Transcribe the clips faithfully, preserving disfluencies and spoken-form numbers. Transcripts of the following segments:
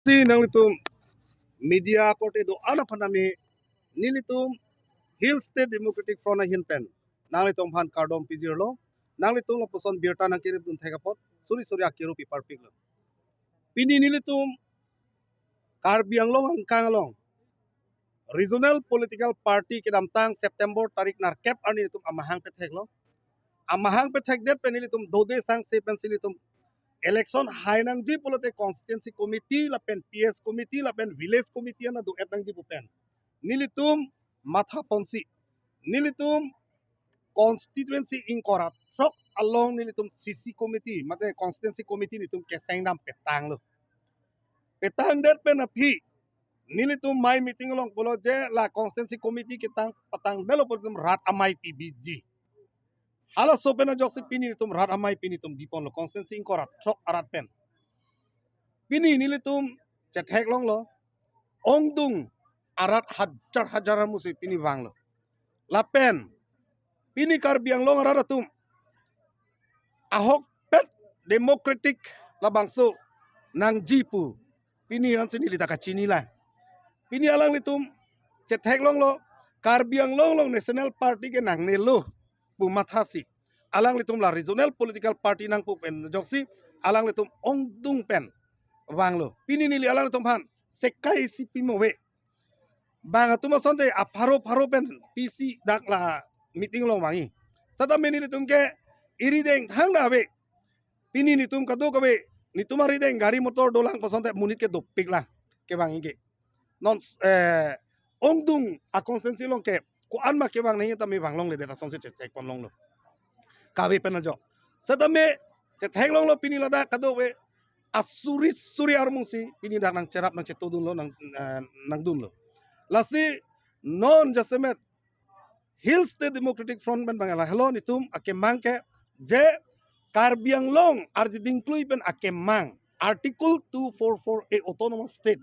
Si nanglitum media korte do-an aphan tame nelitum Hill State Democratic Front ahin pen nanglitum aphan kardom pajirlo. Nanglitum lapuson birta nangkeripdun thek apot suri suri akiru pi parpiklo. Pini nelitum Karbi Anglong angkang along regional political party kedamtang September tarik nerkep arni nelitum amahang petheklo. Amahang pethekdet pen nelitum dode sangse pensi nelitum election hai nangji pulote constituency committee lapen P S committee lapen village committee ana do-et nangji pu pen nelitum matha ponsi nelitum constituency ingkoi ra throk along nelitum C C committee mate constituency committee nelitum kesengdam petanglo. Petangdet pen aphi nelitum mai meeting along pulo je la constituency committee ketang patangdetlo pu nelitum rat amei pibiji. Halaso pen ajoksi pini nelitum rat amei pini nelitum biponlo constituency ingkoi ra throk arat pen. Pini nelitum chetheklonglo, ongdung arat hajar hajar amusi pini vanglo. Lapen pini Karbi Anglong arat atum ahokpet democratic labangso nangji pu pini ansi neli ta kachinilang. Pini alanglitum chetheklonglo, Karbi Anglong along national party ke nangnelo pu mathasi alanglitum la regional political party nangpu pen ajoksi alanglitum ongdung pen vanglo. Pini neli alanglitum aphan sekai isi pimo ave. Bang atum asonte apharo pharo pen pisi dak la meeting along vangji. Setame nelitum ke arideng thangta ave. Pini nelitum kadokave, nelitum arideng gari motor dolang pu asonte monit ke dopiklang kevangji ke. Non, eh, ongdung a constituency along ke ko-an ma kevang nangji tame vanglongledet asonsi chethekponlonglo. Kave pen ajok. Setame chetheklonglo pini ladak kadokave asuri suri armungsi pini dak nangcherap nangchetodunlo nang, eh, nangdunlo. Lasi non jasemet Hill State Democratic Front pen bang lahelo nelitum akemang ke je Karbi Anglong arjiding klui pen akemang Article two four four A Autonomous State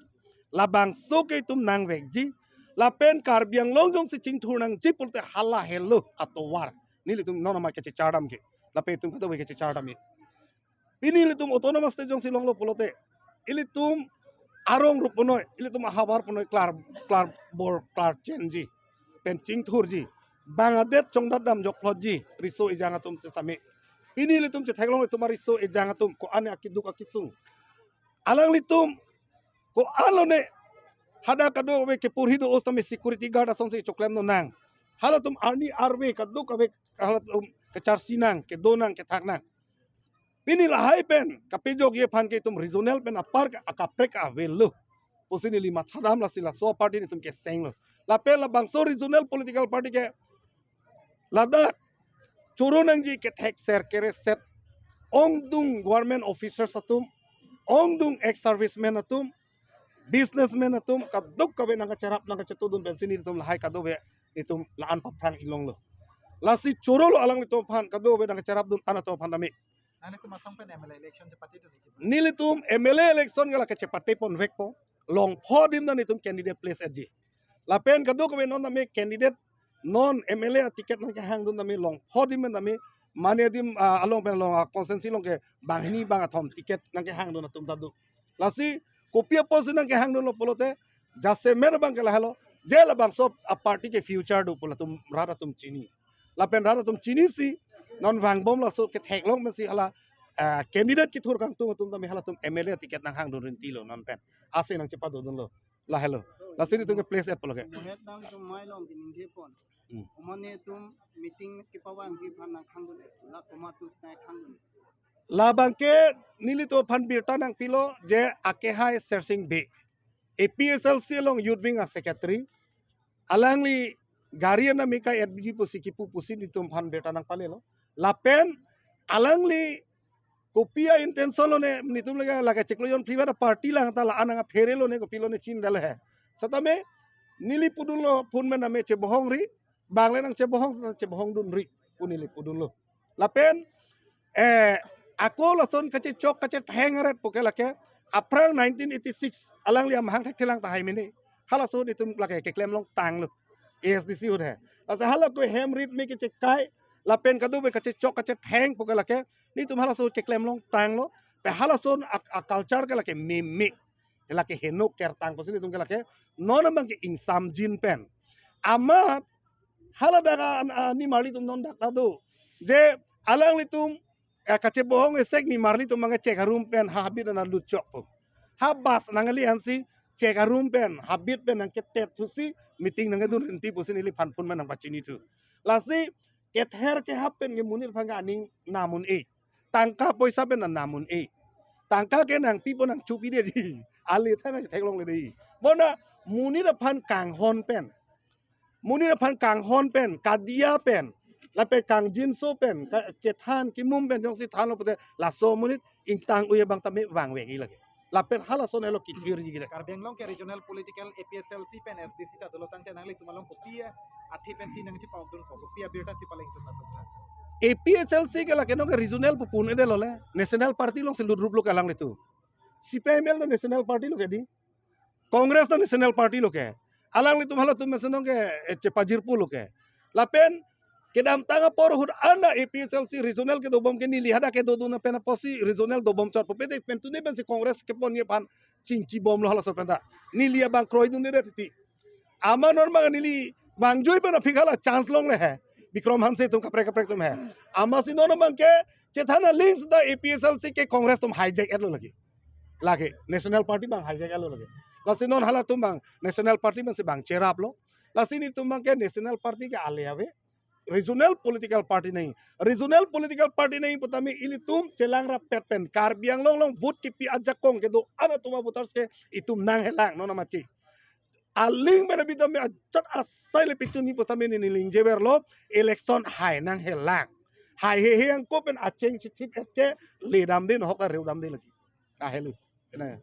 labangso ke itum nangvekji lapen Karbi Anglong jongsi chingthur nangji pulote hala helo atovar nelitum non amei kachechardam ke lapen itum kadokave kachechardam ke. Pini ilitum Autonomous State jongsi longlo pulote ilitum arong rup punoi, ilitum ahavar punoi klar, klar bor, klar chenji pen chingthurji. Bang adet chongdat dam jokplotji riso ejang atum sesame. Pini ilitum chetheklong itum ariso ejang atum ko-an akiduk akisung. Alanglitum ko-an lone hadak kadokave kepurhi do-o setame security guard asonsi choklem nonang. Halatum arni arve kadokave halatum kecharsi nang, kedo nang, kethak nang. Pini lahai pen kapejokji aphan ke itum regional pen apar ke akaprek avelo pusi neli mathadam, lasi laso party nelitum kesenglo. Lapen labangso regional political party ke ladak choro nangji kethekser kereset ongdung government officers atum, ongdung ex servicemen atum, businessmen atum kadokave nangkacherap nangkachetodun pensi nelitum lahai kadokave itum la-an paphrang ilonglo. Lasi chorolo alanglitum aphan kadokave nangkacherapdun-an atum aphan tame. Nanglitum asong pen M L A election chepatedun niji. Nelitum M L A election ke lake chepate ponvekpo, longpho adim ta nelitum candidate place-etji. Lapen kadokave non tame candidate non M L A ticket nangkehangdun tame longpho adim tame mane adim, ah, along pen along, ah, constituency along ke banghini bangkethom ticket nangkehangdun atum ta do. Lasi kopi apotsi nangkehangdunlo pulote jasemet abang ke lahelo, je labangso a party ke future do pu latum rat atum chini. Lapen rat atum chinisi non vangbom laso ketheklong pensi hala, ah, candidate kethur kangtung atum tame halatum M L A ticket nanghangdun rintilo non pen. Ase nangchepadodunlo. Lahelo. Lasi nelitum ke place-et pulo ke. Muhet nangtum mai along ke ningjepon. Hmm. Komat netum meeting kepavangji aphan nangkhangdun-et. La komat tus nangkhangdun. Labang ke nelitum aphan birta nangpilo je akehai Sersing Bey, A P H L C along Youth Wing a secretary. Alangli gari ana meka F B G pusi kipu pusi nelitum aphan birta nangpalelo. Lapen alangli kopi a intention lone nelitum lake lake chiklo jon private party lang ta la-an nangphere lone kopi lone chinidale he. Setame neli pudunlo phone pen tame chebohongri, bang le nangchebohong, chebohongdunri pu neli pudunlo. Lapen, eh, ako lason kachechok kachetheng aret pu ke lake aphrang nineteen eighty-six alangli amahang thekthelang tahai mene. Halaso nelitum lake keklemlong tanglo. A S D C ahut he. Lasi hala ko hem rit me kechekai lapen kadokave kachechok kachetheng pu ke lake nelitum halaso keklemlong tanglo. Pe halason a, a culture ke lake meme. Ke lake henok kertang pusi nelitum ke lake non abang ke ingsamjin pen. Amat hala dak an, a, nimarli atum non dak ta do. Je alanglitum, eh, kachebohong esek nimarli atum abang ke chek arum pen ha habit an lutchok po. Ha bus nangkali ansi chek arum pen habit pen nangketet thusi meeting nangkedun rinti pusi neliphan phone ma nangpachini thu. Lasi kether kehap pen ke monit aphan ke aning nam un-e. Tangka poisa pen nam un-e. Tangka ke nangpipo nangchopidetji. Ale thang si theklongle dei. Bonta monit aphan kanghon pen, monit aphan kanghon pen, kadia pen, lapen kangjinso pen, ka-, kethan kimum pen jongsi thanlo pute laso monit ingtang-ui abang tame vangvekji lake. Lapen halason helo kithirji ke. Karbi Anglong ke regional political A P H L C pen S D C ta dolo tangte nanglitum along kopi athe pensi nangchepaokdunpo, kopi abirta si paleng tun masuk tha. A P H L C ke lake non ke regional pu pu-un-edetlo le. National party alongsi lutrup lo ke alanglitum. C P I M L ta national party lo ke dei. Congress ta national party lo ke. Alanglitum halatum mesen non ke, eh, chepajirpo lo ke. Lapen kedamtang apor ahut an A P H L C regional kedobom ke neli hadak kedodun pen apotsi regional dobom chot pupe dei, pen tune pensi Congress keponji aphan chingkibomlo halaso pen ta. Neli abang kroidundedet titi. Amat non abang neli vangjui pen aphi hala chance longle he. Bikram Hanse atum kaprek kaprek atum he. Amatsi non abang ke chethan aling seta A P H L C ke Congress atum hijack-etlo lake. Lake national party abang hijack-etlo lake. Lasi non halatum abang national party abangsi abang cheraplo. Lasi nelitum abang ke national party ke ale ave. Regional political party nangji. Regional political party nangji putame ilitum chelang rappet pen Karbi Anglong along vote kipi ajakong kedo-an atum avoters ke itum nanghelang non amat ke. Aling pen abi tame ajat asai le pichun ni putame neli ningjeverlo, election hai nanghelang. Hai hehe angko pen acheng chithip-et ke ledamde, nohok ta reudamde lake. Ahelu. Kena.